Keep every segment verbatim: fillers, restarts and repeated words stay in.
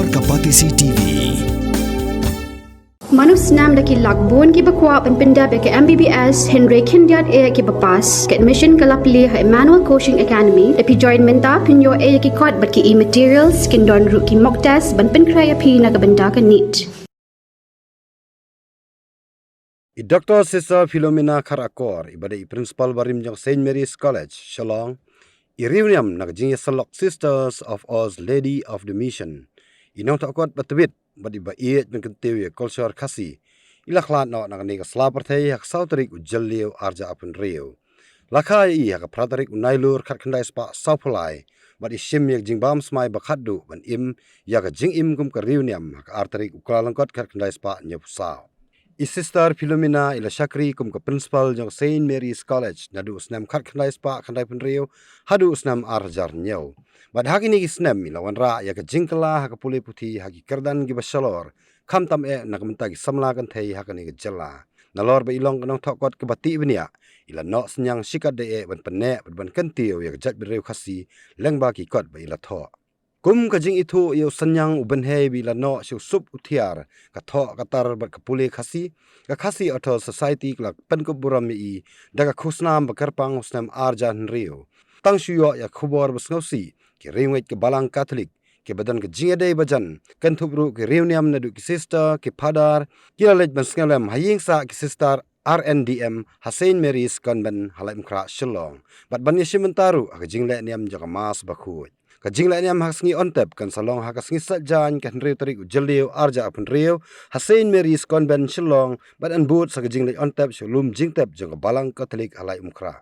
Ka Batesi T V. Mano snem da ki lak bun kiba kwah ban pyndep ïa ka M B B S, hynrei khyndiat eh kiba pass. Ka admission ka la plie ha Emmanuel Coaching Academy. Lada phi join mynta phin ïoh eh ïa ki kot bad ki e-materials, kin don ruh ki mock test ban pynkhreh ïa phi na ka bynta ka NEET. I Doctor Sister Philomena Kharakor, iba dei i Principal barim jong Saint Mary's College, Shillong, i riewniam na ka jingïasyllok Sisters of Our Lady of the Mission, i nongthoh kot ba tbit bad iba ïeit ban kyntiew ïa ka culture Khasi, i la khlad noh na kane ka sla pyrthei ha ka saw tarik u Jylliew arhajar arphew hynriew. La kha ïa i ha ka phra tarik u Nailur khatkhyndai spah sawphew lai, bad i shim ïa ka jingbam smai ba khatduh ban im ïa ka jingim kum ka riewniam ha ka ar tarik u Kyllalyngkot khatkhyndai spah hynñiewphew saw. I Sister Philomena i la shakri kum ka Principal jong Saint Mary's College naduh u snem khatkhyndai spah khyndaiphew hynriew haduh u snem arhajar hynñiew. Bad ha kine ki snem i la wanrah ïa ka jingkylla ha ka pule puthi ha ki kyrdan kiba shalor, khamtam eh na ka bynta ki samla kynthei ha kane ka jylla. Nalor ba i long ka nongthoh kot kaba tih bniah, i la noh synñiang shikatdei eh ban pynneh bad ban kyntiew ïa ka jaitbynriew Khasi lyngba ki kot ba i la thoh. Kum ka jingithuh ïa u synñiang u bynhei ba i la noh sha u sup u thiar ka thoh ka tar bad ka pule Khasi, ka Khasi Authors Society ka la pynkup burom ïa i da ka khusnam ba kyrpang ha u snem arhajar hynriew. Tang shu ïoh ïa ka khubor ba sngewsih, ki riewngeit ka Balang Katholik kiba don ka jingïadei bajan, kynthup ruh ki riewniam naduh ki sister, ki phadar, ki la leit ban sngewlem ha ïing sah ki sister R N D M ha Saint Mary's Convent ha Laitumkhrah, Shillong. Bad ban ïashim bynta ruh ha ka jingleh niam jong ka Mass Bakhuid. Ka jingleh niam ha ka sngi Onthep kan sa long ha ka sngi Saitjaiñ ka hynriew tarik u Jylliew arhajar arphew hynriew ha Saint Mary's Convent, Shillong, bad yn bud sa ka jingleit Onthep sha u lum jingtep jong ka Balang Katholik ha Laitumkhrah.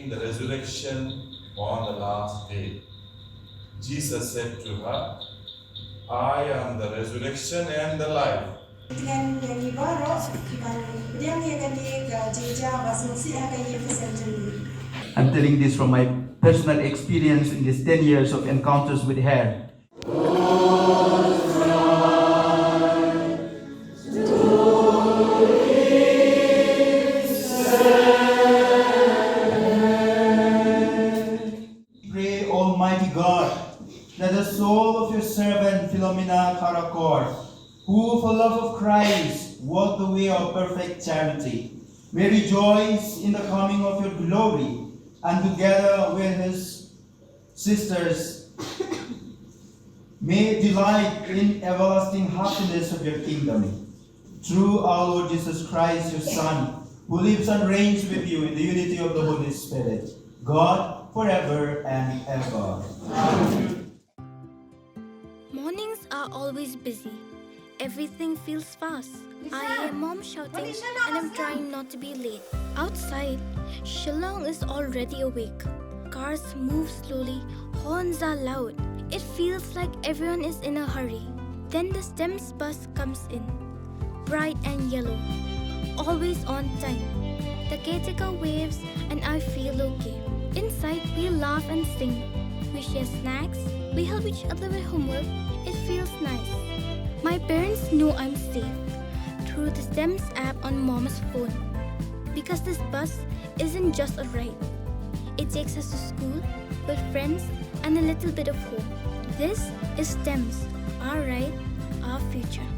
the resurrection on the last day. Jesus said to her, "I am the resurrection and the life." Ngan ngi baroh ki ban pdiang ïa kane ka jingjia ba sngewsih ha ka ïing ka sem jong ngi. I'm telling this from my personal experience in these ten years of encounters with her. Pray, Almighty God, that the soul of your servant Philomena Karakor, who for love of Christ walked the way of perfect charity, may rejoice in the coming of your glory, and together with his sisters, may delight in everlasting happiness of your kingdom. Through our Lord Jesus Christ, your Son, who lives and reigns with you in the unity of the Holy Spirit, God, forever and ever. Mornings are always busy. Everything feels fast. I hear mom shouting and I'm trying not to be late. Outside, Shillong is already awake. Cars move slowly, horns are loud. It feels like everyone is in a hurry. Then the STEMS bus comes in, bright and yellow, always on time. The caretaker waves and I feel okay. Inside, we laugh and sing. We share snacks. We help each other with homework. It feels nice. My parents know I'm safe through the STEMS app on mom's phone. Because this bus isn't just a ride. It takes us to school, with friends, and a little bit of home. This is STEMS, our ride, our future.